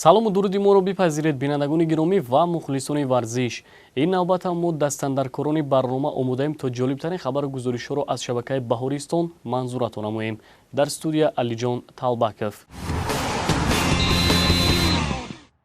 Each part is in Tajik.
Салому дуруди моро бипазиред, бинандагони гиромӣ ва мухлисони варзиш. Ин навбатам мо дастандаркорони барнома омодаем, то ҷолибтарин хабару гузоришҳоро аз шабакаи Баҳористон манзуратон намоем. Дар студия Алиҷон Талбаков.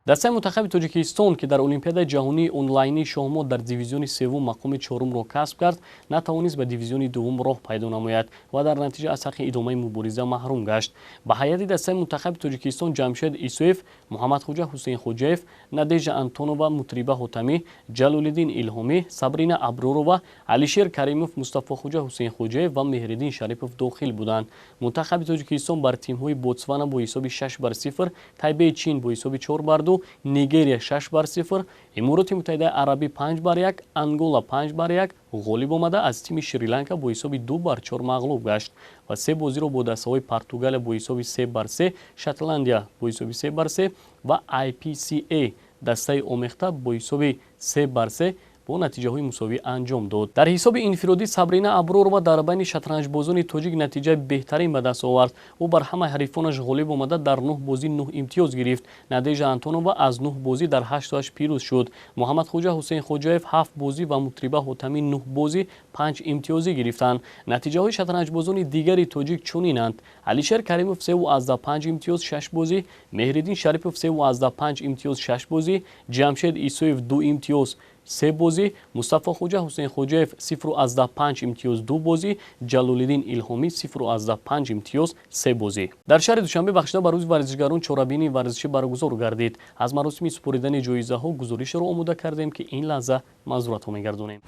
Дастаи мунтахаби Тоҷикистон, ки дар Олимпиадаи ҷаҳонии онлайнии шоҳмот дар дивизиони севум мақоми чорумро касб кард, натавонист ба дивизиони дуввум роҳ пайдо намояд ва дар натиҷа аз ҳаққи идомаи мубориза маҳрум гашт. Ба ҳайати дастаи мунтахаби Тоҷикистон Ҷамшед Исоев, Муҳаммадхуҷа Ҳусейнхоҷаев, Надежда Антонова, Мутриба Ҳотамӣ, Ҷалолиддин Илҳомӣ, Сабрина Абророва, Алишер Каримов, Мустафохуҷа Ҳусейнхоҷаев ва Меҳриддин Шарипов дохил буданд. Мунтахаби Тоҷикистон бар тимҳои Ботсвана бо ҳисоби 6-0, Тайбеи Чин бо ҳисоби 4-2, Нигерия 6-0, Имороти Муттаҳидаи Арабӣ 5-1, Ангола 5-1 ғолиб омада, аз тими Шри-Ланка бо ҳисоби 2-4 мағлуб гашт ва се бозиро бо дастаҳои Португалия бо ҳисоби 3-3, Шотландия бо ҳисоби 3-3 ва IPCA дастаи омехта бо ҳисоби 3-3 бо натиҷаҳои мусовӣ анҷом дод. Дар ҳисоби инфиродӣ Сабрина Абророва дар байни шатранҷбозони тоҷик натиҷаи беҳтарин ба даст овард. Ӯ бар ҳамаи ҳарифонаш ғолиб омада, дар 9 бозӣ 9 имтиёз гирифт. Надежда Антонова аз 9 бозӣ дар 8 пирӯз шуд. Муҳаммадхуҷа Ҳусейнхоҷаев 7 бозӣ ва Мутриба Ҳотамӣ 9 бозӣ 5 имтиёзӣ гирифтанд. Натиҷаҳои шатранҷбозони дигари тоҷик чунинанд: Алишер Каримов 3,5 имтиёз 6 бозӣ, Меҳриддин Шарипов 3,5 имтиёз 6 бозӣ, Ҷамшед Исоев 2 имтиёз 3 бозӣ, Мустафохуҷа Ҳусейнхоҷаев 0,5 имтиёз 2 бозӣ, Ҷалолиддин Илҳомӣ 0,5 имтиёз 3 бозӣ. Дар шаҳри Душанбе бахшида ба рӯзи варзишгарон чорабинии варзишӣ баргузор гардид. Аз маросими супоридани ҷоизаҳо гузоришро омода кардем, ки ин лаҳза манзуратҳо мегардонем.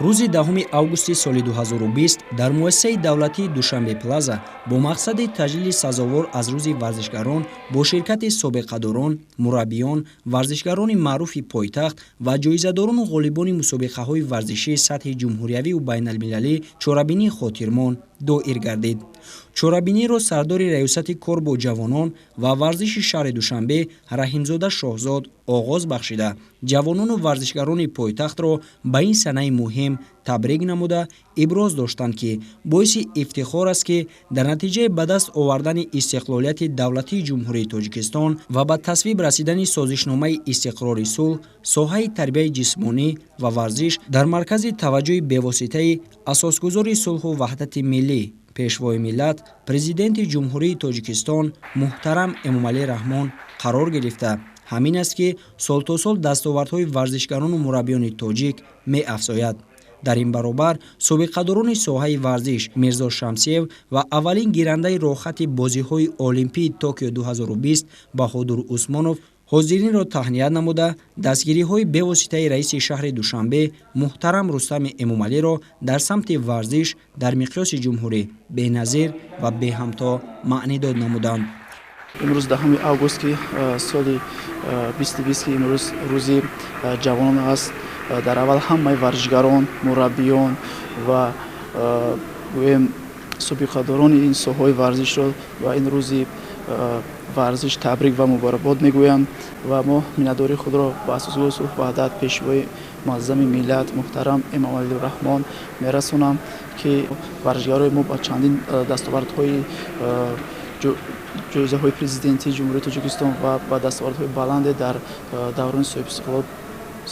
Рӯзи 10 августи соли 2020 дар муассисаи давлатии Душанбе Плаза бо мақсади таҷлили сазовор аз рӯзи варзишгарон бо ширкати собиқадорон, мураббиён, варзишгарони маъруфи пойтахт ва ҷоизадорону ғолибони мусобиқаҳои варзишии сатҳи ҷумҳуриявию байналмилалӣ чорабинии хотирмон доир гардид. Чорабиниро сардори раёсати кор бо ҷавонон ва варзиши шаҳри Душанбе Раҳимзода Шоҳзод оғоз бахшида, ҷавонону варзишгарони пойтахтро ба ин санаи муҳим табрик намуда, иброз доштанд, ки боиси ифтихор аст, ки дар натиҷаи ба даст овардани истиқлолияти давлатии Ҷумҳурии Тоҷикистон ва ба тасвиб расидани созишномаи истиқрори сулҳ, соҳаи тарбияи ҷисмонӣ ва варзиш дар маркази таваҷҷӯҳи бевоситаи асосгузори сулҳу ваҳдати миллӣ, Пешвои миллат, Президенти Ҷумҳурии Тоҷикистон муҳтарам Эмомалӣ Раҳмон қарор гирифта, ҳамин аст, ки сол то сол дастовардҳои варзишгарону мураббиёни тоҷик меафзояд. Дар ин баробар собиқадорони соҳаи варзиш Мирзо Шамсиев ва аввалин гирандаи роҳхати бозиҳои Олимпии Токио 2020 Баҳодур Усмонов ҳозиринро таҳният намуда, дастгириҳои бевоситаи раиси шаҳри Душанбе муҳтарам Рустами Эмомалиро дар самти варзиш дар миқёси ҷумҳурӣ беназир ва беҳамто маънидод намуданд. Имрӯз 10 август, ки соли 2020, ки имрӯз рӯзи ҷавонон аст, дар аввал ҳамаи варзишгарон, мураббиён ва гӯем собиқадорони ин соҳаҳои варзишро ва ин рӯзи варзиш табрик ва муборакбод мегӯям ва мо миннатдории худро ба асосгузори сулҳу ваҳдат, Пешвои муаззами миллат муҳтарам Эмомалӣ Раҳмон мерасонам, ки варзишгарои мо ба чандин дастовардҳои ҷоизаҳои президентии Ҷумҳурии Тоҷикистон ва ба дастовардҳои баланде дар даврони соҳибистиқлол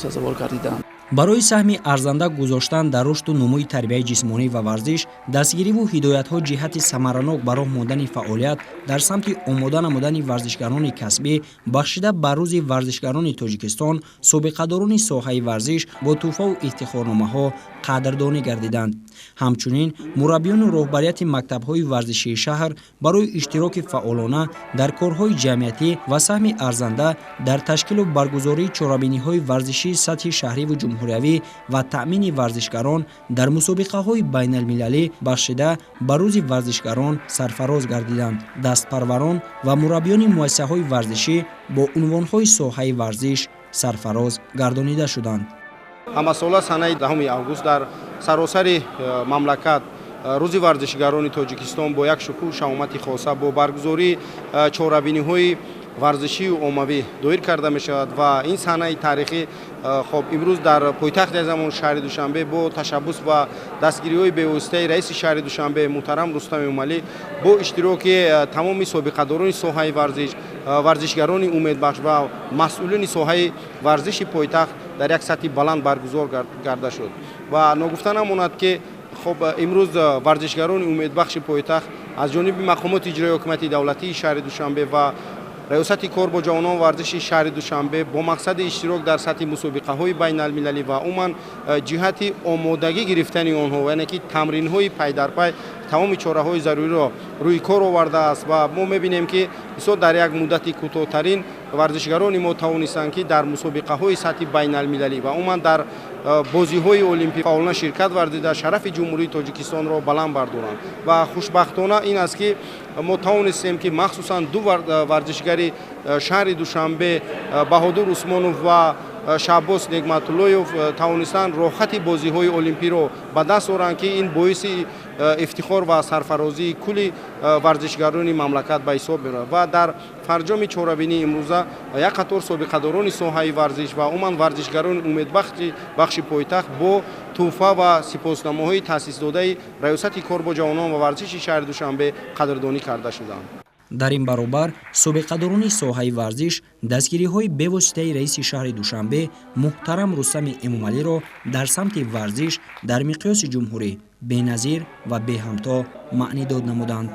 сазовор гардиданд. Барои саҳми арзанда гузоштан дар рушду нумӯи тарбияи ҷисмонӣ ва варзиш, дастгириву ҳидоятҳо ҷиҳати самаранок ба роҳ мондани фаъолият дар самти омода намудани варзишгарони касбӣ бахшида ба рӯзи варзишгарони Тоҷикистон собиқадорони соҳаи варзиш бо тӯҳфаву ифтихорномаҳо қадрдонӣ гардиданд. Ҳамчунин мураббиёну роҳбарияти мактабҳои варзишии шаҳр барои иштироки фаъолона дар корҳои ҷамъиятӣ ва саҳми арзанда дар ташкилу баргузории чорабиниҳои варзишии сатҳи шаҳриву ҷумҳуриявӣ ва таъмини варзишгарон дар мусобиқаҳои байналмилалӣ бахшида ба рӯзи варзишгарон сарфароз гардиданд. Дастпарварон ва мураббиёни муассисаҳои варзишӣ бо унвонҳои соҳаи варзиш сарфароз гардонида шуданд. Ҳамасола санаи 10 август дар саросари мамлакат рӯзи варзишгарони Тоҷикистон бо як шукӯҳу шаҳомати хоса бо баргузории чорабиниҳои варзишию оммавӣ доир карда мешавад ва ин саҳнаи таърихӣ Хоб, имрӯз дар пойтахти замон шаҳри Душанбе бо ташаббус ва дастгириҳои бевоситаи раиси шаҳри Душанбе муҳтарам Рустам Эмомалӣ бо иштироки тамоми собиқадорони соҳаи варзиш, варзишгарони умедбахш ва масъулини соҳаи варзиши пойтахт дар як сатҳи баланд баргузор гарда шуд. Ва ногуфта намонад, ки хоб, имрӯз варзишгарони умедбахши пойтахт аз ҷониби мақомоти иҷроии ҳокимияти давлатии шаҳри Душанбе ва раёсати кор бо ҷавонон варзиши шаҳри Душанбе бо мақсади иштирок дар сатҳи мусобиқаҳои байналмилалӣ ва умуман ҷиҳати омодагӣ гирифтани онҳо, яъне ки тамринҳои пайдарпай, тамоми чораҳои заруриро рӯи кор овардааст. Ва мо мебинем, ки бисёр дар як муддати кӯтоҳтарин варзишгарони мо тавонистанд, ки дар мусобиқаҳои сатҳи байналмилалӣ ва умуман дар бозиҳои олимпӣ фаъолона ширкат варзида, шарафи Ҷумҳурии Тоҷикистонро баланд бардоранд. Ва хушбахтона ин аст, ки мо тавонистем, ки махсусан ду варзишгари шаҳри Душанбе, Баҳодур Усмонов ва Шаҳбоз Негматуллоев, тавонистанд роҳхати бозиҳои олимпиро ба даст оранд, ки ин боиси ифтихор ва сарфарозии кулли варзишгарони мамлакат ба ҳисоб меравад. Ва дар фарҷоми чорабинии имрӯза як қатор собиқадорони соҳаи варзиш ва умуман варзишгарони умедбахши бахши пойтахт бо тӯҳфа ва сипосномаҳои таъсисдодаи раёсати кор бо ҷавонон ва варзиши шаҳри Душанбе қадрдонӣ карда шуданд. Дар ин баробар собиқадорони соҳаи варзиш дастгириҳои бевоситаи раиси шаҳри Душанбе муҳтарам Рустами Эмомалиро дар самти варзиш дар миқёси ҷумҳурӣ беназир ва беҳамто маънидод намуданд.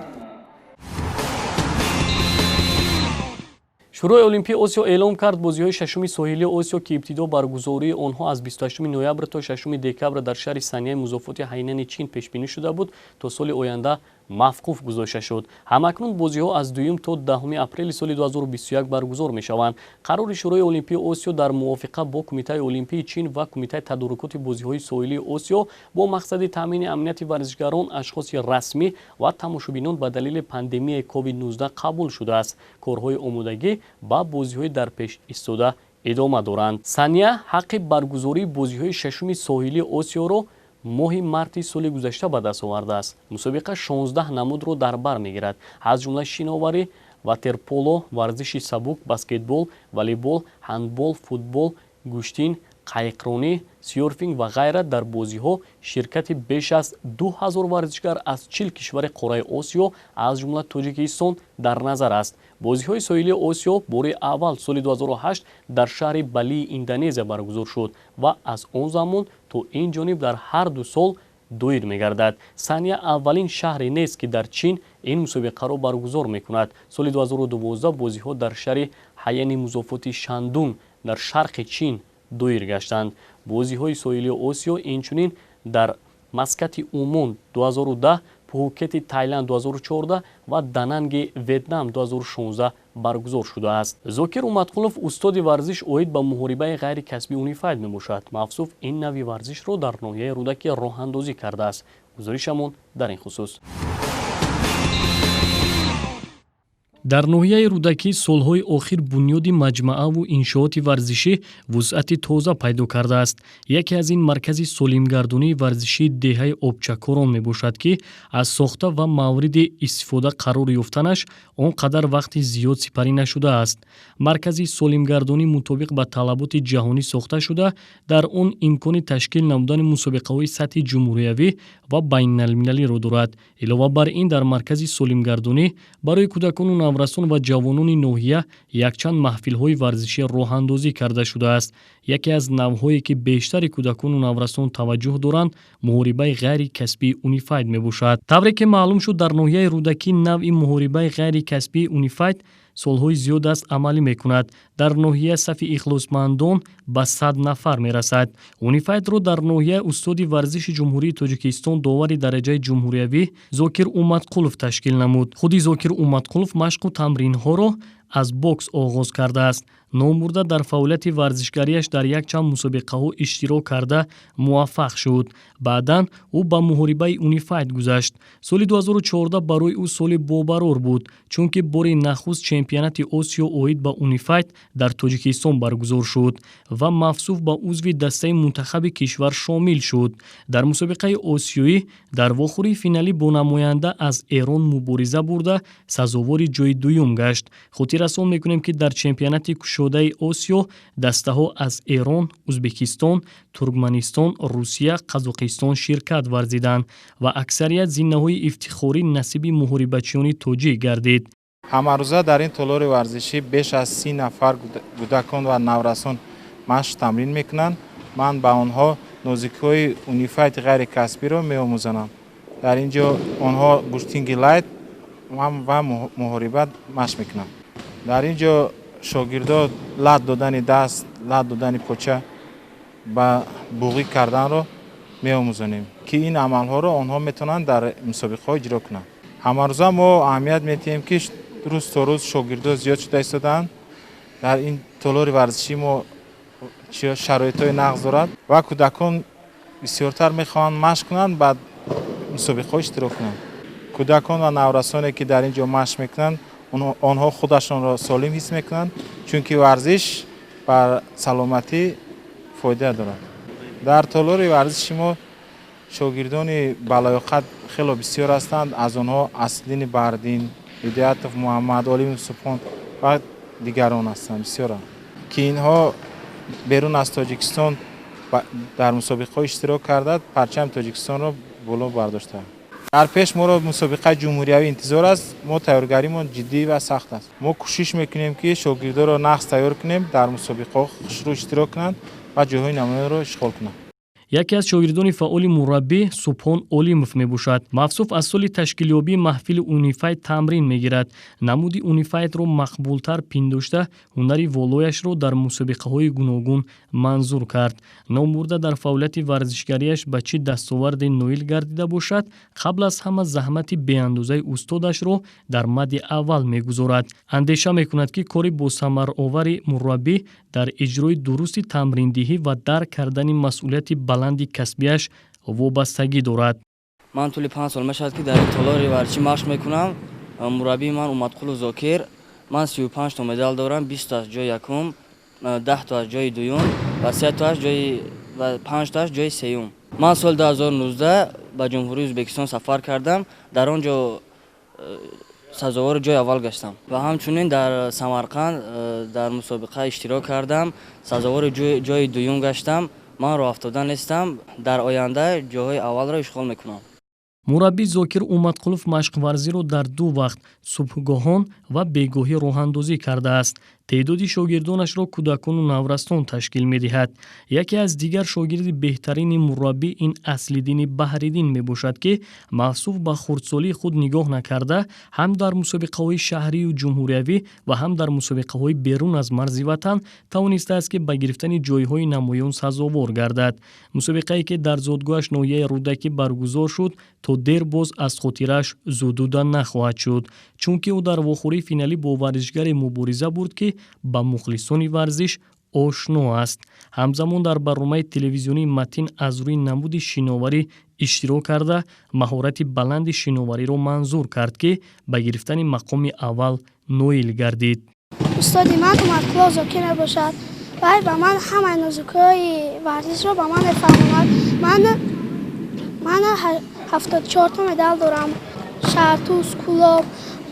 Шӯрои Олимпии Осиё эълом кард, бозиҳои шашуми соҳилии Осиё, ки ибтидо баргузории онҳо аз 28 ноябр то 6 декабр дар шаҳри Санияи музофоти Ҳайнани Чин пешбинӣ шуда буд, то соли оянда мавқуф гузошта шуд. Ҳамакнун бозиҳо аз 2 то 10 апрели соли 2021 баргузор мешаванд. Қарори Шӯрои Олимпии Осиё дар мувофиқа бо Кумитаи Олимпии Чин ва Кумитаи тадорукоти бозиҳои соҳилии Осиё бо мақсади таъмини амнияти варзишгарон, ашхоси расмӣ ва тамошобинон ба далели пандемияи COVID-19 қабул шудааст. Корҳои омодагӣ ба бозиҳои дар пеш истода идома доранд. Сания ҳаққи баргузории бозиҳои шашуми соҳилии Осиёро моҳи марти соли гузашта ба даст овардааст. Мусобиқа 16 намудро дар бар мегирад, аз ҷумла шиноварӣ, ватерполо, варзиши сабук, баскетбол, волейбол, ҳандбол, футбол, гӯштин, қайиқронӣ, сёрфинг ва ғайра. Дар бозиҳо ширкати беш аз 2000 варзишгар аз 40 кишвари қораи Осиё, аз ҷумла Тоҷикистон, дар назар аст. Бозиҳои соҳилии Осиё бори аввал соли 2008 дар шаҳри Балии Индонезия баргузор шуд ва аз он замон то ин ҷониб дар ҳар ду сол доир мегардад. Сания аввалин шаҳре нест, ки дар Чин ин мусобиқаро баргузор мекунад. Соли 2012 бозиҳо дар шаҳри Ҳаяни музофоти Шандун дар шарқи Чин доир гаштанд. Бозиҳои соҳилии Осиё инчунин дар Маскати Умон 2010, Пхукети Тайланд 2014 ва Дананги Ветнам 2016 баргузор шудааст. Зокир Умадқулов устоди варзиш оид ба муҳорибаи ғайрикасбии унифайт мебошад. Мавсуф ин нави варзишро дар ноҳияи Рӯдакӣ роҳандозӣ кардааст. Гузоришамон дар ин хусус. Дар ноҳияи Рӯдакӣ солҳои охир бунёди маҷмааву иншооти варзишӣ вусъати тоза пайдо кардааст. Яке аз ин маркази солимгардонии варзишии деҳаи Обчакорон мебошад, ки аз сохта ва мавриди истифода қарор ёфтанаш он қадар вақти зиёд сипарӣ нашудааст. Маркази солимгардонӣ мутобиқ ба талаботи ҷаҳонӣ сохта шуда, дар он имкони ташкил намудани мусобиқаҳои сатҳи ҷумҳуриявӣ ва байналмилалиро дорад. Илова бар ин, дар маркази солимгардонӣ барои кӯдакону наврасон ва ҷавонони ноҳия якчанд маҳфилҳои варзишӣ роҳандозӣ карда шудааст. Яке аз навъҳое, ки бештари кӯдакону наврасон таваҷҷӯҳ доранд, муҳорибаи ғайрикасбии унифайт мебошад. Тавре ки маълум шуд, дар ноҳияи Рӯдакӣ навъи муҳорибаи ғайрикасбии унифайт солҳои зиёд аст амалӣ мекунад. Дар ноҳия сафи ихлосмандон ба 100 нафар мерасад. Унифайтро дар ноҳия устоди варзиши Ҷумҳурии Тоҷикистон, довари дараҷаи ҷумҳуриявӣ Зокир Умадқулов ташкил намуд. Худи Зокир Умадқулов машқу тамринҳоро аз бокс оғоз кардааст. Номбурда дар фаъолияти варзишгарияш дар якчанд мусобиқаҳо иштирок карда муваффақ шуд. Баъдан ӯ ба муҳорибаи унифайт гузашт. Соли 2014 барои ӯ соли бобарор буд, чунки бори нахуст чемпионати Осиё оид ба унифайт дар Тоҷикистон баргузор шуд ва мавсуф ба узви дастаи мунтахаби кишвар шомил шуд. Дар мусобиқаи осиёӣ дар вохӯрии финалӣ бо намоянда аз Эрон мубориза бурда, сазовори ҷои дуюм гашт. Хотиррасон мекунем, ки дар чемпионати кушодаи Осиё дастаҳо аз Эрон, Ӯзбекистон, Туркманистон, Русия, Қазоқистон ширкат варзиданд ва аксарият зиннаҳои ифтихорӣ насиби муҳорибачиёни тоҷик гардид. Ҳамарӯза дар ин толори варзишӣ беш аз 30 нафар кӯдакон ва наврасон машқ тамрин мекунанд. Ман ба онҳо нозикиҳои унифайти ғайрикасбиро меомӯзанам. Дар ин ҷо онҳо гӯштинги лайт ва муҳориба машқ мекунанд. Дар ин ҷо шогирдо лат додани даст, лат додани поча ба буғӣ карданро меомӯзонем, ки ин амалҳоро онҳо метавонанд дар мусобиқаҳо иҷро кунанд. Ҳамарӯза мо аҳамият медиҳем, ки рӯз то рӯз шогирдо зиёд шуда истодаанд. Дар ин толори варзишӣ мо шароитҳои нағз дорад ва кӯдакон бисёртар мехоҳанд машқ кунанд, баъд мусобиқаҳо иштирок кунанд. Кӯдакон ва наврасоне, ки дар ин ҷо машқ мекунанд, онҳо худашонро солим ҳис мекунанд, чунки варзиш бар саломатӣ фоида дорад. Дар толори варзиши мо шогирдони балоёқат хело бисёр ҳастанд. Аз онҳо Аслиддини Баҳриддин, Ҳидоятов Муҳаммад, Олимов Субҳон ва дигарон ҳастанд, бисёранд, ки инҳо берун аз Тоҷикистон дар мусобиқаҳо иштирок карда, парчами Тоҷикистонро боло бардоштаанд. Дар пеш моро мусобиқаи ҷумҳуриявӣ интизор аст. Мо тайёргаримон ҷиддӣ ва сахт аст. Мо кӯшиш мекунем, ки шогирдоро нағз тайёр кунем, дар мусобиқаҳо хушрӯ иштирок кунанд ва ҷойҳои намоёнро ишғол кунанд. Яке аз шогирдони фаъоли мураббӣ Субҳон Олимов мебошад. Мавсуф аз соли ташкилёбии маҳфили унифайт тамрин мегирад. Намуди унифайтро мақбултар пиндошта, ҳунари волояшро дар мусобиқаҳои гуногун манзур кард. Номбурда дар фаъолияти варзишгариаш ба чӣ дастоварде ноил гардида бошад, қабл аз ҳама заҳмати беандозаи устодашро дар мадди аввал мегузорад. Андеша мекунад, ки кори босамаровари мураббӣ дар иҷрои дурусти тамриндиҳӣ ва дарк кардани масъулияти баланди касбиаш вобастагӣ дорад. Ман тӯли 5 сол мешавад, ки дар ин толори варзишӣ машқ мекунам. Мураббии ман Умадқулов Зокир. Ман 35 то медал дорам: 20 то аз ҷои якум, 10 то аз ҷои дуюм ва се тоаш ҷои ва панҷ тоаш ҷои сеюм. Ман соли 2019 ба Ҷумҳурии Ӯзбекистон сафар кардам. Дар он ҷо сазовори ҷои аввал гаштам ва ҳамчунин дар Самарқанд дар мусобиқа иштирок кардам, сазовори ҷои дуюм гаштам. Ман роҳафтода нестам, дар оянда ҷойҳои аввалро ишғол мекунам. Мураббӣ Зокир Умадқулов машқварзиро дар ду вақт, субҳгоҳон ва бегоҳӣ, роҳандозӣ кардааст. Теъдоди шогирдонашро кӯдакону наврасон ташкил медиҳад. Яке аз дигар шогирди беҳтарини мураббӣ ин Аслиддини Баҳриддин мебошад, ки мавсуф ба хурдсолии худ нигоҳ накарда, ҳам дар мусобиқаҳои шаҳрию ҷумҳуриявӣ ва ҳам дар мусобиқаҳои берун аз марзи ватан тавонистааст, ки ба гирифтани ҷойҳои намоён сазовор гардад. Мусобиқае, ки дар зодгоҳаш, ноҳияи Рӯдакӣ, баргузор шуд, то дер боз аз хотирааш зудуда нахоҳад шуд, чунки ӯ дар вохӯрии финалӣ бо варзишгаре мубориза бурд, ки ба мухлисони варзиш ошно аст. Ҳамзамон дар барномаи телевизионии Матин аз рӯи намуди шиноварӣ иштирок карда, маҳорати баланди шиновариро манзур кард, ки ба гирифтани мақоми аввал ноил гардид. Устоди ман Умадқулов Зокир мебошад. Вай ба ман ҳамаи нозукиҳои варзишро ба ман мефаҳмонад. Ман 74-то медал дорам. Шаҳртуз, Кӯлоб,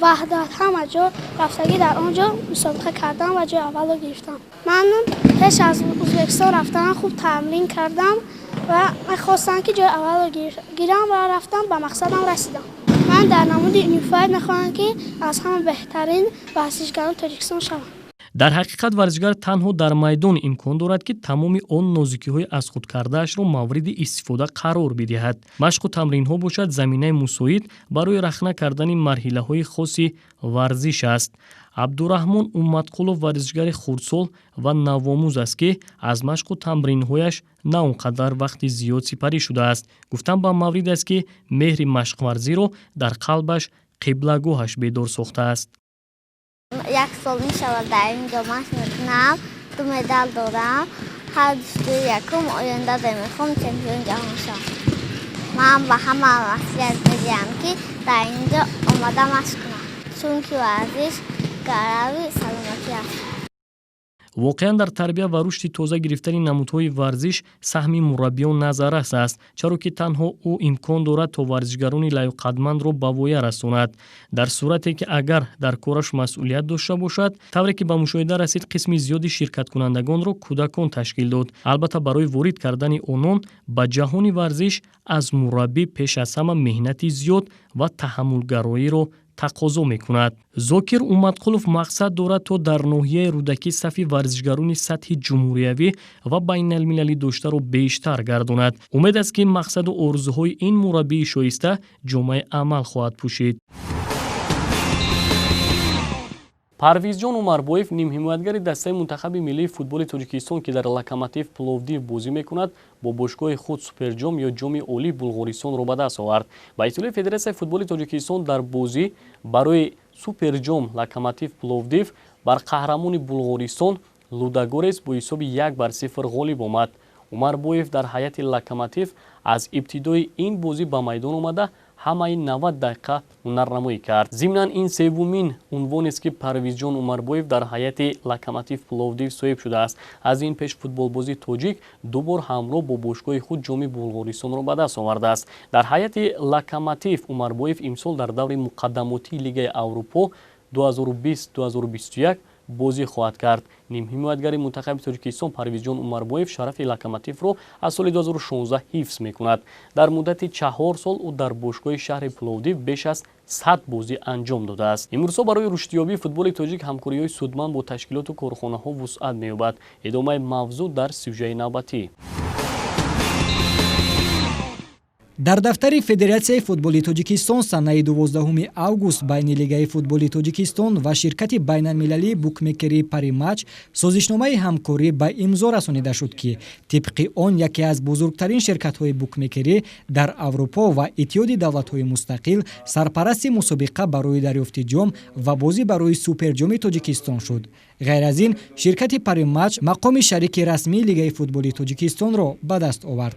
Ваҳдат, ҳама ҷо рафтагӣ, дар он ҷо мусобиқа кардам ва ҷои аввалро гирифтам. Ман пеш аз Ӯзбекистон рафтан хуб тамрин кардам ва мехостам, ки ҷои аввалро гирам ва рафтам, ба мақсадам расидам. Ман дар намуди унифайт мехоҳам, ки аз ҳама беҳтарин варзишгарони Тоҷикистон шавам. Дар ҳақиқат, варзишгар танҳо дар майдон имкон дорад, ки тамоми он нозукиҳои аз худ кардаашро мавриди истифода қарор бидиҳад. Машқу тамринҳо бошад, заминаи мусоид барои рахна кардани марҳилаҳои хоси варзиш аст. Абдураҳмон Умматқулов варзишгари хурдсол ва навомӯз аст, ки аз машқу тамринҳояш на он қадар вақти зиёд сипарӣ шудааст. Гуфтан ба маврид аст, ки меҳри машқварзиро дар қалбаш қиблагоҳаш бедор сохтааст. Як сол мешавад, дар ин ҷо машқ мекунам, ду медал дорам, ҳар ҷои якум. Оянда мехоҳам чемпиони ҷаҳон шавам. Ман ба ҳама маслиҳат медиҳам, ки дар ин ҷо омада машқ кунам, чунки варзиш гарави саломатӣ аст. Воқеан, дар тарбия ва рушди тоза гирифтани намудҳои варзиш саҳми мураббиён назаррас аст, чаро ки танҳо ӯ имкон дорад, то варзишгарони лаёқатмандро ба воя расонад, дар сурате ки агар дар кораш масъулият дошта бошад. Тавре ки ба мушоҳида расид, қисми зиёди ширкаткунандагонро кӯдакон ташкил дод. Албатта, барои ворид кардани онон ба ҷаҳони варзиш аз мураббӣ пеш аз ҳама меҳнати зиёд ва таҳаммулгароиро тақозо мекунад. Зокир Умадқулов мақсад дорад, то дар ноҳияи Рӯдакӣ сафи варзишгарони сатҳи ҷумҳуриявӣ ва байналмилалӣ доштаро бештар гардонад. Умед аст, ки мақсаду орзуҳои ин мураббии шоиста ҷомаи амал хоҳад пӯшид. Парвизҷон Умарбоев, нимҳимоятгари дастаи мунтахаби миллии футболи Тоҷикистон, ки дар Локомотив Пловдив бозӣ мекунад, бо бошгоҳи худ суперҷом ё ҷоми олии Булғористонро ба даст овард. Ба иттилои Федератсияи футболи Тоҷикистон, дар бозӣ барои суперҷом Локомотив Пловдив бар қаҳрамони Булғористон Лудогорец бо ҳисоби 1-0 ғолиб омад. Умарбоев дар ҳайати Локомотив аз ибтидои ин бозӣ ба майдон омада, ҳамаи 90 дақиқа ҳунарнамоӣ кард. Зимнан, ин севумин унвонест, ки Парвизҷон Умарбоев дар ҳайати Локомотив Пловдив соҳиб шудааст. Аз ин пеш футболбози тоҷик ду бор ҳамроҳ бо бошгоҳи худ ҷоми Булғористонро ба даст овардааст. Дар ҳайати Локомотив Умарбоев имсол дар даври муқаддамотии Лигаи Аврупо 2020-2021 бозӣ хоҳад кард. Нимҳимоятгари мунтахаби Тоҷикистон Парвизҷон Умарбоев шарафи Локомотивро аз соли 2016 ҳифз мекунад. Дар муддати 4 сол ӯ дар бошгоҳи шаҳри Пловдив беш аз 100 бозӣ анҷом додааст. Имрӯзҳо барои рушдёбии футболи тоҷик ҳамкориҳои судманд бо ташкилоту корхонаҳо вусъат меёбад. Идомаи мавзӯъ дар сюжаи навбатӣ. Дар дафтари Федератсияи футболи Тоҷикистон санаи 12 август байни Лигаи футболи Тоҷикистон ва ширкати байналмилалии букмекерии Паримач созишномаи ҳамкорӣ ба имзо расонида шуд, ки тибқи он яке аз бузургтарин ширкатҳои букмекерӣ дар Аврупо ва Иттиҳоди Давлатҳои Мустақил сарпарасти мусобиқа барои дарёфти ҷом ва бозӣ барои суперҷоми Тоҷикистон шуд. Ғайр аз ин, ширкати Паримач мақоми шарики расмии Лигаи футболи Тоҷикистонро ба даст овард.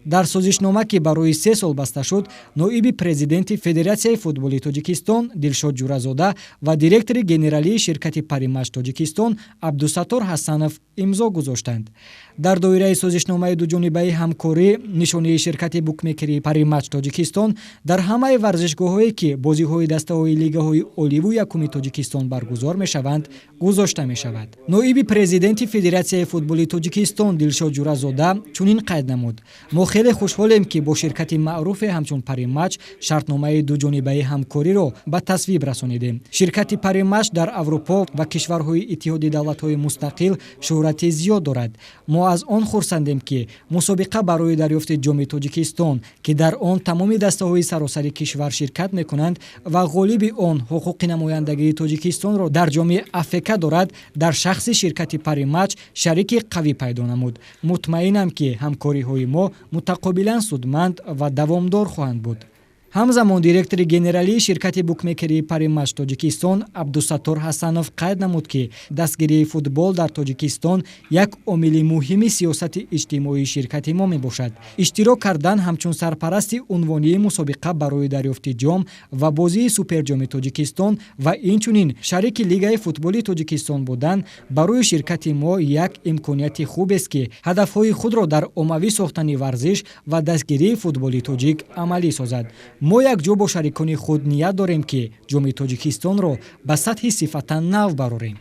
Дар созишнома, ки барои 3 сол баста шуд, ноиби президенти Федератсияи футболи Тоҷикистон Дилшод Ҷуразода ва директори генералии ширкати Паримач Тоҷикистон Абдусаттор Ҳасанов имзо гузоштанд. Дар доираи созишномаи дуҷонибаи ҳамкорӣ нишонии ширкати букмекерии Паримач Тоҷикистон дар ҳамаи варзишгоҳҳое, ки бозиҳои дастаҳои лигаҳои оливу якуми Тоҷикистон баргузор мешаванд, гузошта мешавад. Ноиби президенти Федератсияи футболи Тоҷикистон Дилшод Ҷуразода чунин қайд намуд: «Мо хеле хушҳолем, ки бо ширкати маъруфе ҳамчун Паримач шартномаи дуҷонибаи ҳамкориро ба тасвиб расонидем. Ширкати Паримач дар Аврупо ва кишварҳои Иттиҳоди Давлатҳои Мустақил шӯҳрати зиёд дорад. Мо аз он хурсандем, ки мусобиқа барои дарёфти ҷоми Тоҷикистон, ки дар он тамоми дастаҳои саросари кишвар ширкат мекунанд ва ғолиби он ҳуқуқи намояндагии Тоҷикистонро дар ҷоми АФК дорад, дар шахси ширкати Паримач шарики қавӣ пайдо намуд. Мутмаинам, ки ҳамкориҳои мо мутақобилан судманд ва давомдор хоҳанд буд». Ҳамзамон директори генералии ширкати букмекерии Паримач Тоҷикистон Абдусаттор Ҳасанов қайд намуд, ки дастгирии футбол дар Тоҷикистон як омили муҳими сиёсати иҷтимоии ширкати мо мебошад. Иштирок кардан ҳамчун сарпарасти унвонии мусобиқа барои дарёфти ҷом ва бозии суперҷоми Тоҷикистон ва инчунин шарики Лигаи футболи Тоҷикистон будан барои ширкати мо як имконияти хубест, ки ҳадафҳои худро дар оммавӣ сохтани варзиш ва дастгирии футболи тоҷик амалӣ созад. Мо якҷо бо шарикони худ ният дорем, ки ҷоми Тоҷикистонро ба сатҳи сифатан нав барорем.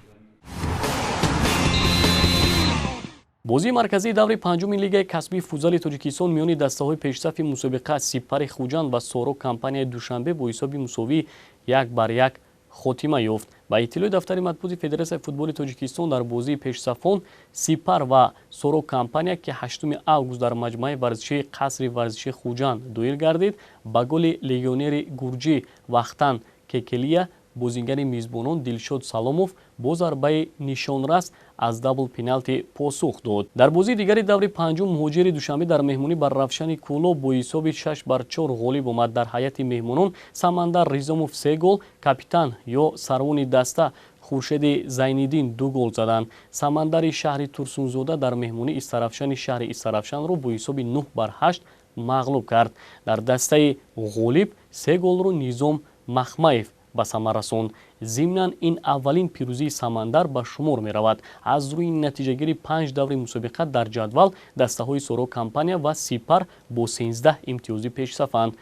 Бозии марказии даври панҷуми Лигаи касбии футзали Тоҷикистон миёни дастаҳои пешсафи мусобиқа Сипари Хуҷанд ва Соро компанияи Душанбе бо ҳисоби мусовии 1-1 хотима ёфт. Ба иттилои дафтари матбуоти Федератсияи футболи Тоҷикистон, дар бозии пешсафон Сипар ва Соро компания, ки 8 август дар маҷмӯаи варзишии Қасри варзишии Хуҷанд доир гардид, ба голи легионери гурҷӣ Вахтан Кекелия бозингари мизбонон Дилшод Саломов бо зарбаи нишонрас аз дабл пеналти посух дод. Дар бозии дигари даври панҷум Муҳоҷири Душанбе дар меҳмонӣ бар Равшани Кӯлоб бо ҳисоби 6-4 ғолиб омад. Дар ҳайати меҳмонон Самандар Ризомов се гол, капитан ё сарвони даста Хуршеди Зайниддин ду гол заданд. Самандари шаҳри Турсунзода дар меҳмонӣ Истаравшани шаҳри Истаравшанро бо ҳисоби 9-8 мағлуб кард. Дар дастаи ғолиб се голро Низом Махмаев ба самар расонд. Зимнан ин аввалин пирӯзии Самандар ба шумор меравад. Аз рӯи натиҷагири 5 даври мусобиқа дар ҷадвал дастаҳои Соро Компания ва Сипар бо 13 имтиёзӣ пешсафанд.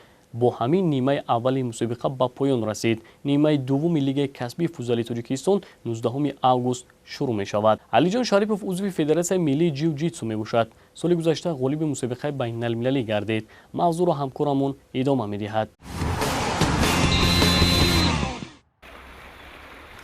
Бо ҳамин нимаи аввали мусобиқа ба поён расид. Нимаи дуввуми Лигаи касбии футзали Тоҷикистон 19 август шурӯъ мешавад. Алиҷон Шарипов узви Федератсияи миллии ҷиу-ҷитсу мебошад. Соли гузашта ғолиби мусобиқаи байналмилалӣ гардид. Мавзӯъро ҳамкорамон идома медиҳад.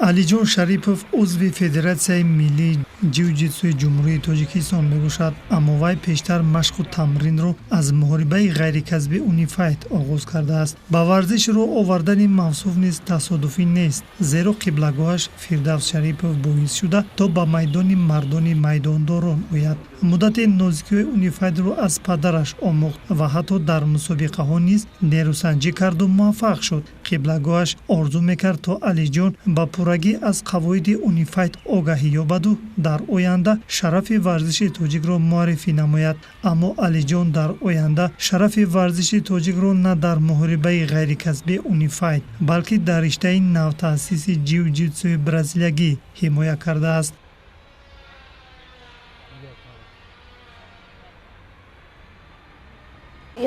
Алиҷон Шарипов узви Федератсияи миллии ҷиу-ҷитсуи Ҷумҳурии Тоҷикистон мебошад, аммо вай пештар машқу тамринро аз муҳорибаи ғайрикасбӣ унифайт оғоз кардааст. Ба варзиш роҳ овардани мавсуф низ тасодуфӣ нест, зеро қиблагоҳаш Фирдавс Шарипов боис шуда то ба майдони мардони майдондорон ояд. Муддати нозикиҳои унифайтро аз падараш омӯхт ва ҳатто дар мусобиқаҳо низ нерӯсанҷӣ карду муваффақ шуд. Қиблагоҳаш орзу мекард, то Алиҷон ба пуррагӣ аз қавоиди унифайт огаҳӣ ёбаду дар оянда шарафи варзиши тоҷикро муаррифӣ намояд. Аммо Алиҷон дар оянда шарафи варзиши тоҷикро на дар муҳорибаи ғайрикасбии унифайт, балки дар риштаи навтаъсиси ҷиу-ҷитсуи бразилиягӣ ҳимоя кардааст.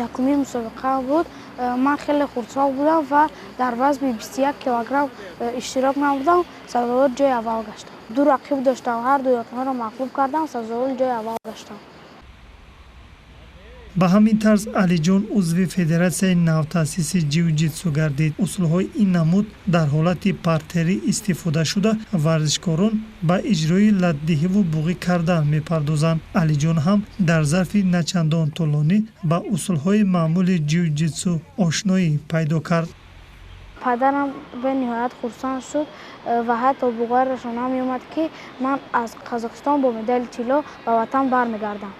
Якумин мусобиқа буд. Ман хеле хурдсол будам ва дар вазни 21 килограмм иштирок намудам. Сазовор ҷои аввал гаштам. Ду рақиб доштам, ҳар дуи онҳоро мағлуб кардам, сазовор ҷои аввал гаштам. Ба ҳамин тарз Алиҷон узви Федератсияи навтаъсиси ҷиу-ҷитсу гардид. Усулҳои ин намуд дар ҳолати партерӣ истифода шуда, варзишкорон ба иҷрои латдиҳиву буғӣ кардан мепардозанд. Алиҷон ҳам дар зарфи начандон тӯлонӣ ба усулҳои маъмули ҷиу-ҷитсу ошноӣ пайдо кард. Падарам бениҳоят хурсанд шуд ва ҳатто буғайрашон ҳам меомад, ки ман аз Қазоқистон бо медали тилло ба ватан бармегардам.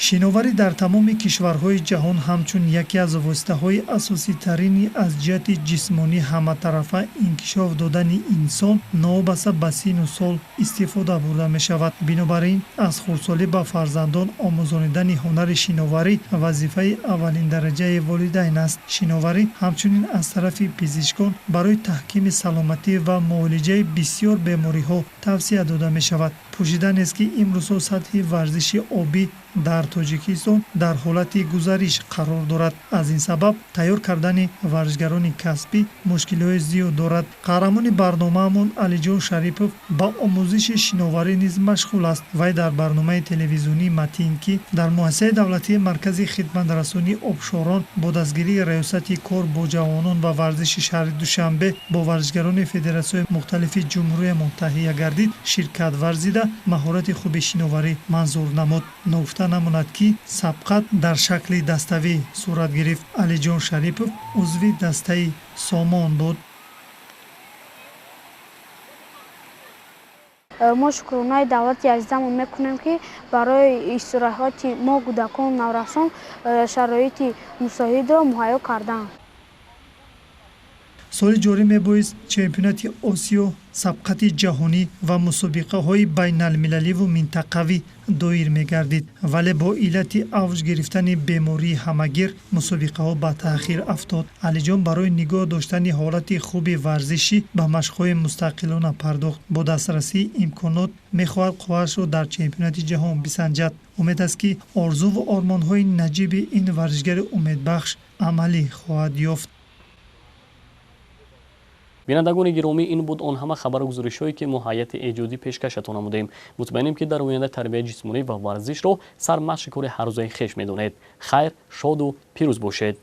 Шиноварӣ дар тамоми кишварҳои ҷаҳон ҳамчун яке аз воситаҳои асоситарини аз ҷиҳати ҷисмонӣ ҳаматарафа инкишоф додани инсон новобаста ба сину сол истифода бурда мешавад. Бинобар ин аз хурдсолӣ ба фарзандон омӯзонидани ҳунари шиноварӣ вазифаи аввалиндараҷаи волидайн аст. Шиноварӣ ҳамчунин аз тарафи пизишкон барои таҳкими саломатӣ ва муолиҷаи бисёр бемориҳо тавсия дода мешавад. Пӯшида нест, ки имрӯзҳо сатҳи варзиши обӣ дар Тоҷикистон дар ҳолати гузариш қарор дорад. Аз ин сабаб тайёр кардани варзишгарони касбӣ мушкилиҳои зиёд дорад. Қаҳрамони барномаамон Алиҷон Шарипов ба омӯзиши шиноварӣ низ машғул аст. Вай дар барномаи телевизионии Матин, ки дар муассисаи давлатии Маркази хидматрасонии обшорон бо дастгирии Раёсати кор бо ҷавонон ва варзиши шаҳри Душанбе бо варзишгарони федератсияҳои мухталифи ҷумҳуриямон таҳия гардид, ширкат варзида маҳорати хуби шиноварӣ манзур намуд. Ногуфта намонад, ки сабқат дар шакли даставӣ сурат гирифт. Алиҷон Шарипов узви дастаи Сомон буд. Мо шукронаи давлати азизамон мекунем, ки барои истироҳати мо кӯдакон наврасон шароити мусоидро муҳайё кардаанд. Соли ҷорӣ мебоист чемпионати Осиё, сабқати ҷаҳонӣ ва мусобиқаҳои байналмилаливу минтақавӣ доир мегардид, вале бо иллати авҷ гирифтани бемории ҳамагир мусобиқаҳо ба таъхир афтод. Алиҷон барои нигоҳ доштани ҳолати хуби варзишӣ ба машқҳои мустақилона пардохт. Бо дастрасии имконот мехоҳад қувваашро дар чемпионати ҷаҳон бисанҷад. Умед аст, ки орзуву ормонҳои наҷиби ин варзишгари умедбахш амалӣ хоҳад ёфт. Бинандагони гиромӣ, ин буд он ҳама хабару гузоришҳое, ки мо ҳайати эҷодӣ пешкашатон намудем. Мутмаинем, ки дар оянда тарбияи ҷисмонӣ ва варзишро сармашқи кори ҳаррӯзаи хеш медонед. Хайр, шоду пирӯз бошед.